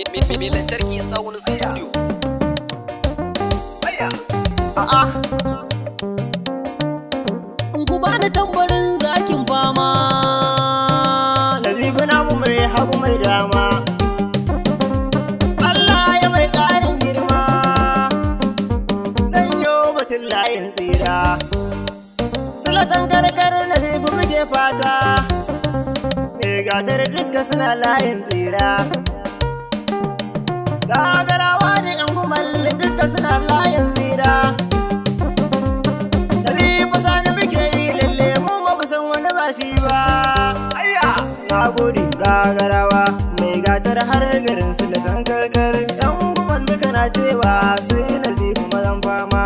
Mai lantarki Sound Studio. A'a. In ku bani tambarin zakin fama. Nazifi namu mai hagu mai dama. Allah ya mai ƙarin girma. Zan yo batun layin tsira. Silatan karkar Nazifi muke fata. Mai gatar duka suna layin tsira. Gagarawa da 'yan gumal duka suna layin tsira. Nazifi Sani muke yi lalle mu ba mu san wani ba shi ba. Na gode. Gagarawa mai gatar har garin Silatan karkar, yan gumal duka na cewa sai Nazifi mazan fama.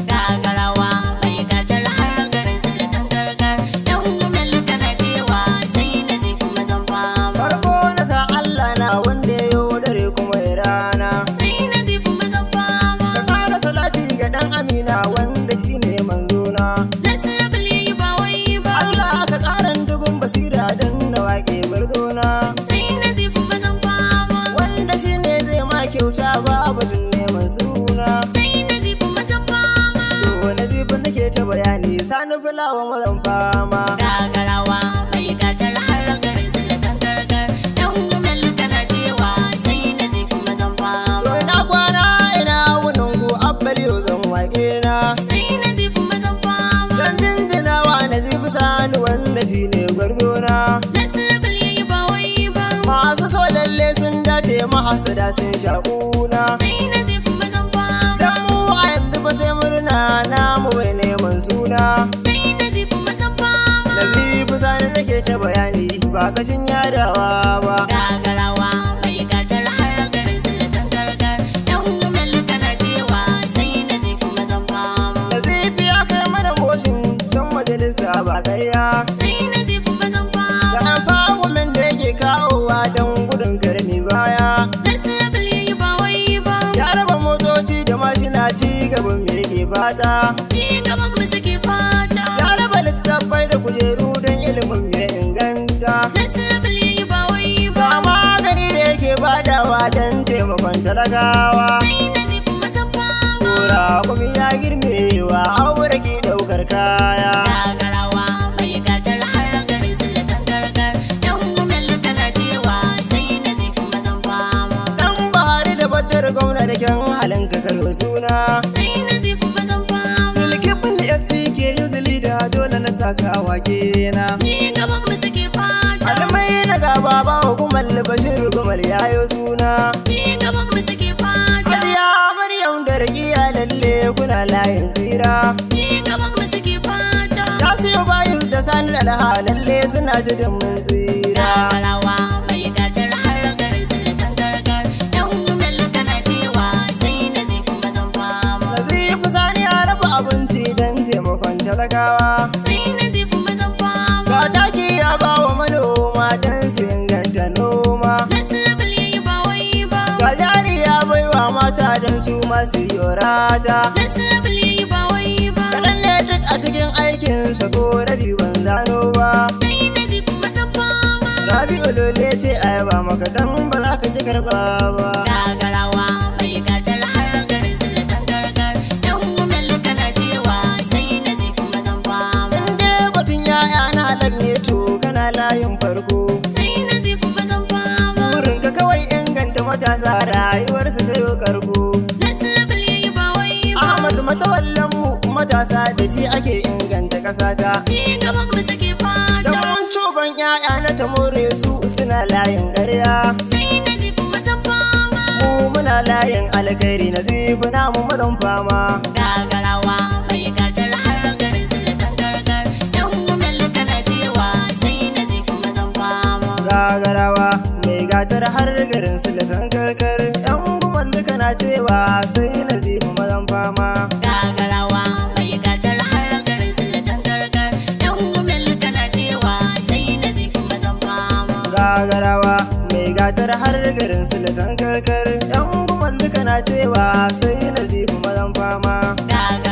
Gagarawa mai gatar har garin Silatan gargar, yan gumel kana cewa sai Nazifi mazan fama. Farko na sa Allah na wanda ya yo dare kuma ya rana. Sai Nazifi mazan fama. Ka ƙara salati ga ɗan Amina wanda shine manzona. Nasibul yayi ba wai ba. Allah ka ƙaran dubun basira don na waƙe gwarzona. Sai Nazifi mazan fama. Wanda shine zai ma kyauta ba batun neman suna. Sai Nazifi mazan fama. To Nazifi nake ta bayani, Sani fulawa mazan fama. Gagarawa mai gatar har garin Silatan gargar, yan gumel kana cewa sai Nazifi mazan fama. To ina kwana ina wunin ku, abbali zan waƙe na. Sai Nazifi mazan fama. Dan jinjinawa Nazifi Sani wanda shine gwarzona. Nasibul yayi ba wai ba. Masu so lalle sun dace, mahasada sun shaƙuna. Sai Nazifi mazan fama. Dan mu a yanzu ba sai murna namu bai neman suna. Sai Nazifi mazan fama. Nazifi Sani nake ta bayani ba kashin yadawa ba. Gagarawa mai gatar har garin Silatan gargar, yan gumel kana cewa sai Nazifi mazan fama. Nazifi ya kai mana motion can majalisa ba karya. Sai Nazifi mazan fama. Da empowerment da yake kawowa don gudun karni baya. Nasibul yayi ba wai ba. Ya raba motoci da mashina, ci gaban me yake fata. Ci gaban mu suke fata. Ya raba littattafai da kujeru don ilimin ya inganta. Nasibul yayi ba wai ba. Ba magani da yake badawa don taimakon talakawa. Sai Nazifi mazan fama. Tura kuma ya girmewa aure ki daukar kaya. Gagarawa mai gatar har garin Silatan gargar, yan gumel kana cewa sai Nazifi mazan fama. Dan Buhari da Baddar gwamna da kyan halin ka karo suna. Sai Nazifi mazan fama. Zulkifil FTK yuzuli da dole na saka a wake na. Ci gaban mu suke fata. Almai na gaba ba hukumar Bashir Gumal yayo suna. Ci gaban mu suke fata. Hajiya Maryam da Rakiya lalle kuna layin tsira. Ci gaban mu suke fata. Ta siyo bayis da Sani Alha lalle suna jidin mun tsira. Gagarawa mai gatar har garin Silatan gargar, yan gumel kana cewa sai Nazifi mazan fama. Nazifi Sani ya raba abinci don taimakon talakawa. Sai Nazifi mazan fama. Ga taki ya ba wa manoma don su inganta noma. Nasibul yayi ba wai ba. Ga jari ya baiwa mata don su masu yorata. Nasibul yayi ba wai ba. Kaɗan ne duk a cikin aikinsa ko rabi ban zano ba. Sai Nazifi mazan fama. Rabi'u lole ce a yaba maka dan ba za ka ji karɓa ba. Gagarawa mai gatar har garin Silatan gargar, yan gumel kana cewa sai Nazifi mazan fama. In dai batun ya'ya na halak ne to kana layin farko. Sai Nazifi mazan fama. Burinka kawai inganta matasa rayuwarsu ta yi karko. Nasibul yayi ba wai ba. Ahmad matawallan mu matasa da shi ake inganta ƙasata. Ci gaban mu suke Da fata. mun coban 'ya'ya na tamore su suna layin ƙarya. Sai Nazifi mazan fama. Mu muna layin alkhairi, Nazifi namu mazan fama. Gagarawa mai gatar har garin Silatan gargar, yan gumel kana cewa sai Nazifi mazan fama. Gagarawa mai gatar har garin Silatan karkar, yan gumal duka na cewa sai Nazifi mazan fama. Gagarawa mai gatar har garin Silatan gargar, yan gumel kana cewa sai Nazifi mazan fama. Gagarawa mai gatar har garin Silatan karkar, yan gumal duka na cewa sai Nazifi mazan fama. Gagarawa